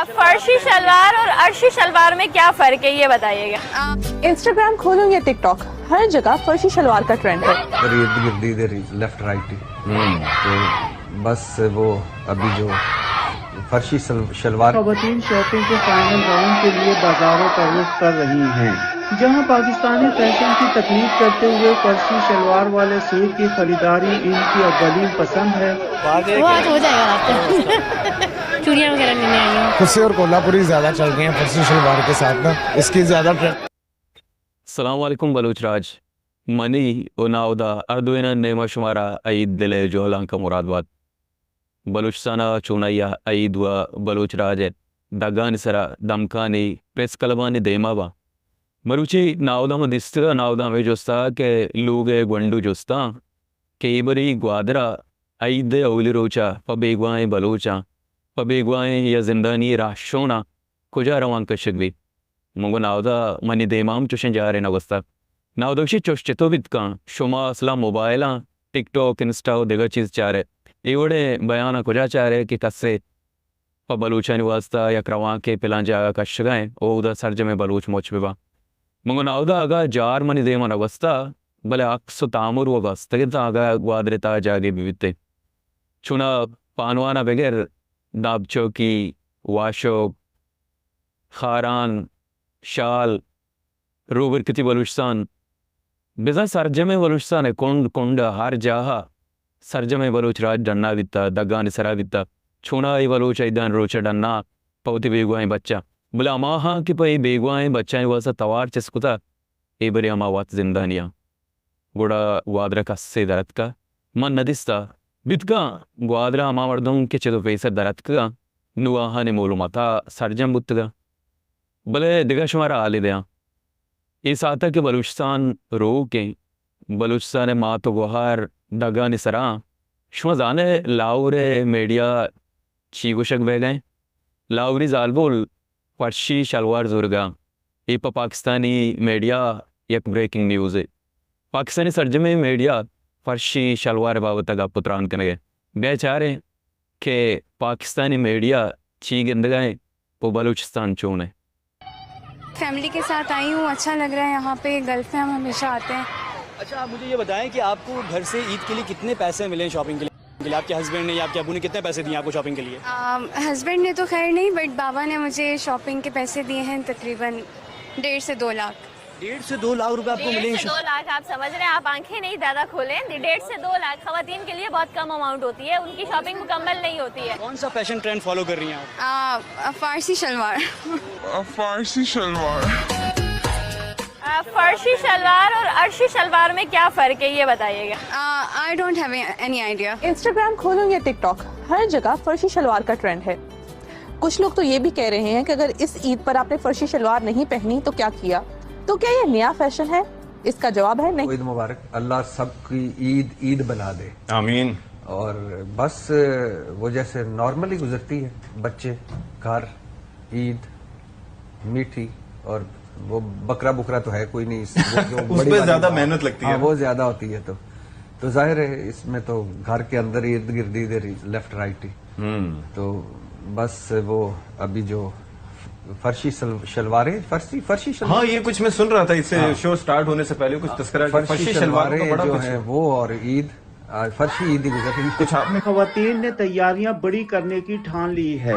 فرشی شلوار اور عرشی شلوار میں کیا فرق ہے، یہ بتائیے گا؟ انسٹاگرام کھولو یا ٹک ٹاک، ہر جگہ فرشی شلوار کا ٹرینڈ ہے۔ ارد گردی دے لیفٹ رائٹ ہی۔ تو بس وہ ابھی جو فرشی سل-، شلوار۔ خواتین شاپنگ کے فائنل راؤنڈ کے لیے بازاروں کا رخ کر رہی ہیں، جہاں پاکستانی فیشن کی تقلید کرتے ہوئے فرشی شلوار والے سوٹ کی خریداری ان کی اولین پسند ہے۔ وہ آج ہو جائے گا رات کو۔ چوڑیاں وغیرہ لینے آئی ہوں۔ خصوصی اور کولہاپوری زیادہ چل رہی ہیں فرشی شلوار کے ساتھ نا، اس کی زیادہ ٹرینڈ۔ السلام علیکم بلوچ راج، منی و ناہدا ہر دوئینان نیما شمارا عید دل ء جہلانک ء مراد بات۔ بلوچستان ء چونائی ء عید و بلوچ راج ء دگانی سرا دمکانی پریس کلبانی دیما باں۔ مروچی ناہدا ما دیستگ ء ناہدا ہمے جستا کہ لوگ ء گونڈو جستاں کہ اے بری گوادر ء عید ء اولی روچ ء پہ بیگواہیں بلوچاں، پہ بیگواہیں یا زندانی راہشوناں کجا روان کشگ بیت؟ من گوں ناہدا منی دیما ہم چوشیں جارے نہ گوستگ۔ ناہدا گوشی چوش چتو بیت کن؟ شما اصلا موبائلاں ٹک ٹاک، انسٹا و دگہ چیز چارے۔ اے وڑیں بیاناں کجا چارے کہ کسے پہ بلوچانی واستا یک روانکے پلان جاگہ کشگا ایں و اودا سرجمیں بلوچ مچ بباں؟ من گوں ناہدا اگاں جار منی دیما نہ گوستا، بلے عکس و تامر و گوستگ اتاں اگاں گوادر تہا جاگے ببیتیں۔ چونا پانوانا بگر داب چوکی، واشوک، خاران، شال، روبرکتی بلوچستان، بزاں سرجمیں بلوچستان ء کنڈ کنڈ ء ہر جاہ ء سرجمیں بلوچ راج ڈنا بیتہ، دگانی سرا بیتہ۔ چونائی بلوچ عیدانی روچ ء ڈنا پہ وتی بیگواہیں بچاں، بلے ہماہاں کہ پہ اے بیگواہیں بچانی واستا توار چست کتہ، اے برے ہما وت زندانیاں۔ گڑا گوادر ء کسے در اتکہ؟ من نہ دیستہ۔ بیتکاں گوادر ء ہما مردم کہ چد و پیسر در اتکگاں، نوں آہانی مول و متا سرجم بوتگاں۔ بلے دگہ شمارا حالے دیاں۔ اے ساعت ء کہ بلوچستان روک ایں، بلوچستان ء مات و گوہار دگانی سرا آں۔ شما زانئے لاہور ء میڈیا چی گوشگ بیگا ایں؟ لاہوری زالبول فرشی شلوار زورگا۔ اے پہ پاکستانی میڈیا یک بریکنگ نیوزے۔ پاکستانی سرجمیں میڈیا فرشی شلوار بابت ء گپ و تران کنگ ء۔ بیا چاریں کہ پاکستانی میڈیا چی گندگا ایں و بلوچستان چون ایں۔ فیملی کے ساتھ آئی ہوں، اچھا لگ رہا ہے یہاں پہ، گلف میں ہم ہمیشہ آتے ہیں۔ اچھا، آپ مجھے یہ بتائیں کہ آپ کو گھر سے عید کے لیے کتنے پیسے ملے ہیں شاپنگ کے لیے؟ آپ کے ہسبینڈ نے یا آپ کے ابو نے کتنے پیسے دیے آپ کو شاپنگ کے لیے؟ آم، ہسبینڈ نے تو خیر نہیں، بٹ بابا نے مجھے شاپنگ کے پیسے دیے ہیں تقریباً ڈیڑھ سے دو لاکھ۔ ڈیڑھ سے دو لاکھ روپے آپ کو ملے ہیں؟ ڈیڑھ سے دو لاکھ، آپ سمجھ رہے ہیں، آپ آنکھیں نہیں زیادہ کھولیں، ڈیڑھ سے دو لاکھ خواتین کے لیے بہت کم اماؤنٹ ہوتی ہے، ان کی شاپنگ مکمل نہیں ہوتی ہے۔ کون سا فیشن ٹرینڈ فالو کر رہی ہیں آپ؟ آ، فارسی شلوار۔ فارسی شلوار۔ آ، فرشی شلوار اور عرشی شلوار میں کیا فرق ہے، یہ بتائیے گا؟ آ، I don't have any idea۔ Instagram کھولو یا ٹک ٹاک، ہر جگہ فرشی شلوار کا ٹرینڈ ہے۔ کچھ لوگ تو یہ بھی کہہ رہے ہیں کہ اگر اس عید پر آپ نے فرشی شلوار نہیں پہنی تو کیا کیا؟ تو کیا یہ نیا فیشن ہے؟ اس کا جواب ہے نہیں۔ عید مبارک، اللہ سب کی عید عید بنا دے۔ آمین۔ اور بس وہ جیسے نارملی گزرتی ہے، بچے، گھر، عید، میٹھی، اور وہ بکرا بکرا تو ہے کوئی نہیں، اس، وہ جو اس بڑی پہ والی زیادہ بات، محنت لگتی ہاں، ہے۔ وہ زیادہ ہوتی ہے تو، تو ظاہر ہے اس میں تو گھر کے اندر ارد گرد ادھر ہی لیفٹ رائٹ ہی۔ ہم۔ تو بس وہ ابھی جو فرشی سل-، شلواریں، فرشی، فرشی شلوار۔ ہاں، یہ کچھ میں سن رہا تھا اس سے ہاں۔ شو سٹارٹ ہونے سے پہلے کچھ ہاں، تذکرہ کہ فرشی فرشی شلواروں کا شلواریں بڑا جو کچھ ہیں ہے۔ وہ اور عید، آ، فرشی عید ہی گزر رہی ہے۔ کچھ آپ نے خواتین نے تیاریاں بڑی کرنے کی ٹھان لی ہے۔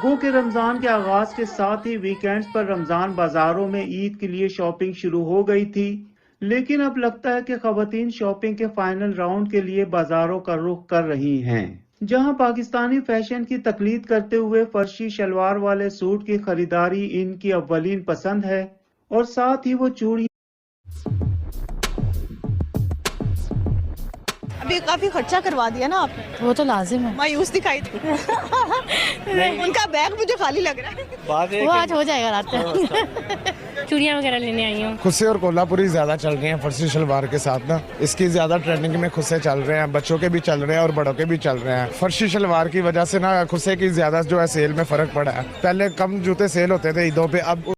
گو کہ رمضان کے آغاز کے ساتھ ہی ویکینڈز پر رمضان بازاروں میں عید کے لیے شاپنگ شروع ہو گئی تھی، لیکن اب لگتا ہے کہ خواتین شاپنگ کے فائنل راؤنڈ کے لیے بازاروں کا رخ کر رہی ہیں، جہاں پاکستانی فیشن کی تقلید کرتے ہوئے فرشی شلوار والے سوٹ کی خریداری ان کی اولین پسند ہے اور ساتھ ہی وہ چوڑی ابھی کافی خرچہ کروا دیا نا آپ نے۔ وہ تو لازم ہے۔ مایوس دکھائی تھی۔ ان کا بیگ مجھے خالی لگ رہا ہے۔ وہ آج ہو جائے گا رات کو۔ چوڑیاں وغیرہ لینے آئی ہوں۔ خصوصی اور کولہاپوری زیادہ چل رہی ہیں فرشی شلوار کے ساتھ نا، اس کی زیادہ ٹرینڈنگ میں خصوصی چل رہے ہیں، بچوں کے بھی چل رہے ہیں اور بڑوں کے بھی چل رہے ہیں۔ فرشی شلوار کی وجہ سے نا خصوصی کی زیادہ جو ہے سیل میں فرق پڑا ہے۔ پہلے کم جوتے سیل ہوتے تھے عیدوں پہ، اب